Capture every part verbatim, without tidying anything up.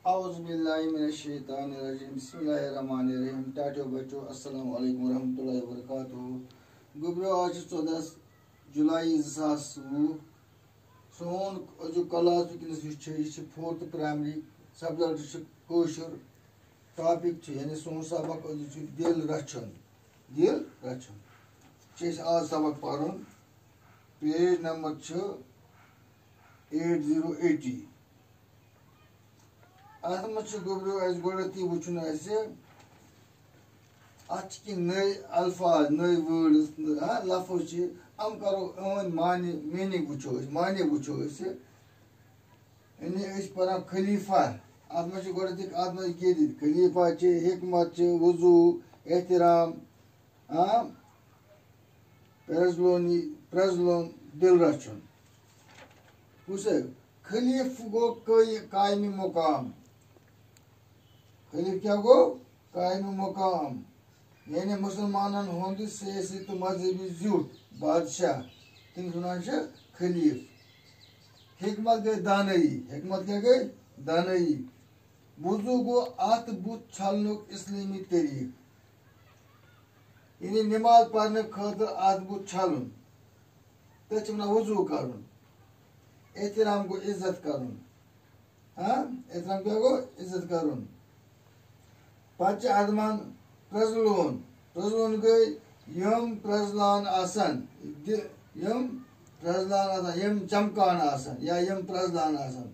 اعوذ باللہ من الشیطان الرجیم، بسم اللہ الرحمن الرحیم۔ ٹاٹیو بچو، السلام علیکم ورحمۃ اللہ وبرکاتہ۔ گوٚبریو، آز چھُ ژۄدہ جولائی زٕ ساس وُہ۔ سون أزیُک کلاس وٕنکیٚنَس یُس چھُ، یہِ چھُ فورتھ پرائمری، سبجیکٹ چھُ کٲشُر، ٹاپک چھُ، یعنی سون سبق أزیُک چھُ دِل رچھُن۔ دِل رچھُن۔ چھُ اَسہِ آز سبق پَرُن، پیج نمبر چھُ ایٹ زیٖرو ایٹی۔ اَتھ منٛز چھُ گوٚبریو اَسہِ گۄڈٕنیتھٕے وٕچھُن اَسہِ، اَتھ چھِ کینٛہہ نٔے الفاظ، نٔے وٲڈٕز، ہاں، لفظ چھِ، یِم کَرو، یِہُنٛد معنی، میٖنِنٛگ وٕچھو أسۍ، معنی وٕچھو أسۍ۔ یعنی أسۍ پَران خلیفہ، اَتھ منٛز چھِ گۄڈٕنیتھٕے، اَتھ منٛز چھِ ییٚتہِ خلیفہ چھِ، حکمت چھِ، وضوٗ، احترام، ہاں، پرزلونی، پرزلون، دِل رچھُن۔ وٕچھ سا، خلیفہٕ گوٚو قٲیہِ-، قائمِ مقام۔ خلیفہٕ کیٛاہ گوٚو؟ قائمِ مقام۔ یعنی مُسلمانَن ہُنٛد سیٲسی تہٕ مذہبی زیُٹھ بادشاہ۔ تٔمِس وَنان چھِ خلیفہٕ۔ حکمت گٔے دانٲیی۔ حکمت کیٛاہ گٔے؟ دانٲیی۔ وضوٗ گوٚو اَتھ بُتھ چھلنُک اِسلٲمی طریٖقہٕ۔ یعنی نماز پرنہٕ خٲطرٕ اَتھ بُتھ چھلُن۔ تٔتھۍ چھِ وَنان وضوٗ کَرُن۔ احترام گوٚو عزت کَرُن۔ ہاں؟ احترام کیٛاہ گوٚو؟ عزت کَرُن۔ پَتہٕ چھِ اَتھ وَنان پرٛزلون۔ پرٛزلون گٔے یِم پرٛزلان آسَن۔ دِ-، یِم پرٛزلان آسَن، یِم چمکان آسَن یا یِم پرٛزلان آسَن۔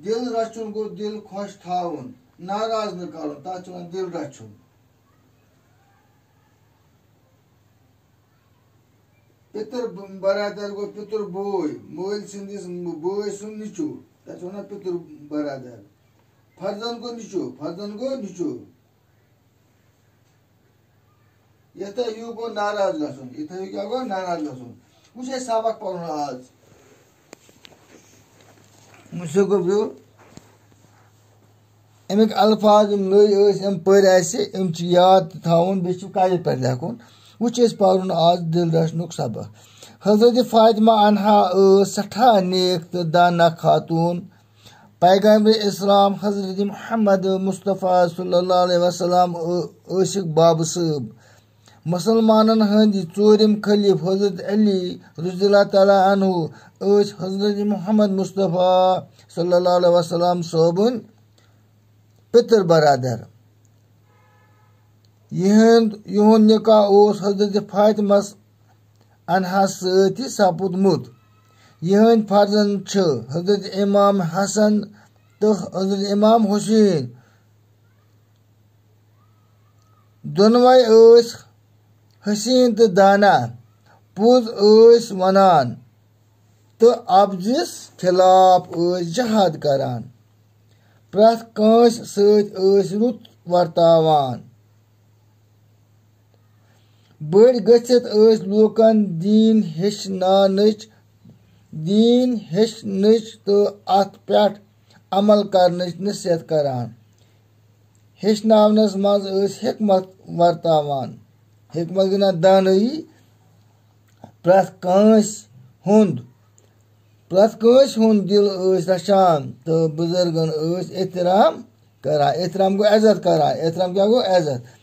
دِل رَچھُن گوٚو دِل خۄش تھاوُن، ناراض نہٕ کَرُن، تَتھ چھِ وَنان دِل رَچھُن۔ پِتُر ب-، برادر گوٚو پِتُر بوے، مٲلۍ سٕنٛدِس م-، بٲے سُنٛد نیٚچوٗ، تَتھ چھِ وَنان پِتُر برادر۔ فرزند گوٚو نیٚچوٗ، فرزند گوٚو نیٚچوٗ۔ یِتھے ہیوٗ گوٚو ناراض گژھُن، یِتھے ہیوٗ کیٛاہ گوٚو؟ ناراض گژھُن۔ وۄنۍ چھُ اَسہِ سبق پَرُن آز۔ وۄنۍ چھُ گوٚو بیٚیہِ اَمِکۍ الفاظ یِم نٔے ٲسۍ، یِم پٔرۍ اَسہِ، یِم چھِ یاد تہِ تھاوُن، بیٚیہِ چھُ کَلہِ پٮ۪ٹھ لیکھُن۔ وۄنۍ چھُ اَسہِ پَرُن آز دِل رَچھنُک سبق۔ حضرت فاطمہ عنہا ٲس سٮ۪ٹھاہ نیک تہٕ دانا خاتوٗن۔ پیغمبر اسلام حضرت محمد مصطفیٰ صلی اللہ علیہ وسلم ٲ-، ٲسِکھ بابہٕ صٲب۔ مُسلمانن ہٕنٛدۍ ژوٗرِم خلیفہٕ حضرت علی رضی اللہ تعالیٰ عنہ ٲسۍ حضرت محمد مصطفیٰ صلی اللہ علیہ وسلم صٲبُن پِتُر برادر۔ یِہُنٛد، یِہُنٛد نکاح اوس حضرت فاطمس عنہا سۭتۍ سپُدمُت۔ یِہٕنٛدۍ فرزند چھِ حضرت امام حسن تہٕ حضرت امام حسین۔ دۄنوَے ٲسۍ حسین تہٕ دانا، پوٚز ٲسۍ ونان تہٕ اَپزِس خلاف ٲسۍ جہاد کران۔ پرٛٮ۪تھ کٲنٛسہِ سۭتۍ ٲسۍ رُت ورتاوان۔ بٔڑۍ گٔژھِتھ ٲسۍ لوٗکن دیٖن ہیٚچھناونٕچ، دیٖن ہیٚچھنٕچ تہٕ اَتھ پٮ۪ٹھ عمل کرنٕچ نصیحت کران۔ ہیٚچھناونس منٛز ٲسۍ حکمت ورتاوان۔ حکمت گٔے نا دانٲیی، پرٛٮ۪تھ کٲنٛسہِ ہُنٛد، پرٛٮ۪تھ کٲنٛسہِ ہُنٛد دِل ٲسۍ رچھان تہٕ بُزرگن ٲسۍ احترام کران۔ احترام گوٚو عزت کران۔ احترام کیٛاہ گوٚو؟ عزت۔